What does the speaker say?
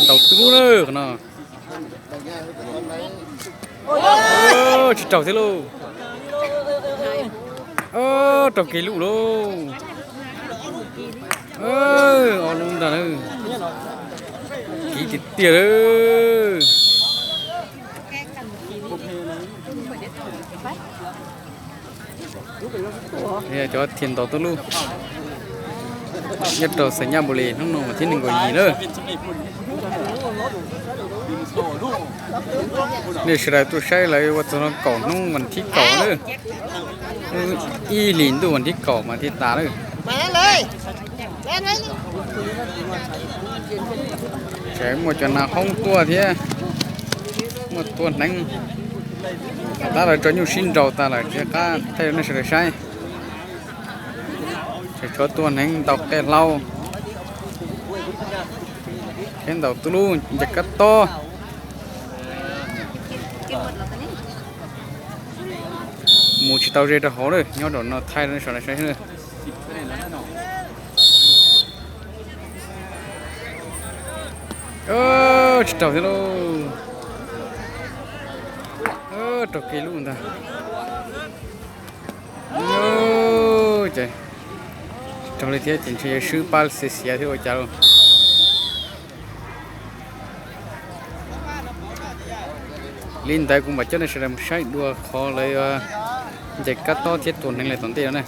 Ntaus tub lub na qhov no. Tsis raug thiab lauj. Raug kiag lub lauj. Ob lub ntag na. Kiv tiag tiag lawm. Cov thiaj ntaus tub lub nyob rau Xais Nyab Npus Lis hnub no vas thib nees nkaum yim na. Nej sawv daws tuaj saib lawv ua txog no kaum hnub vas thib kaum na. Ib hlis ntuj vas thib kaum mas thiaj tas na. Tseem muaj cov nas hoob tuaj thiab, muaj tua hneev. Tab lawv tso nyuj sib nraus tas lawm tsis qab thaij rau nej sawv daws saib. Tseem tshuav tua hneev ntaus qe hlau thiab ntaus tub lub ncaws kab tob. Mus tsis tau ze rau hauv lawm, nyob rau no thaij rau nej sawv daws saib. Tsis raug thiab lauj. Raug kiag lub ntag. Ces tsis raug li thiab ces ntshe yuav swb pab xiav xiav thiab ua cas lauj. Li ntawd kuv mam coj nej sawv daws mus saib dua qhov lawv ncaws kab tob thiab tua hneev lawm tom ntej no na.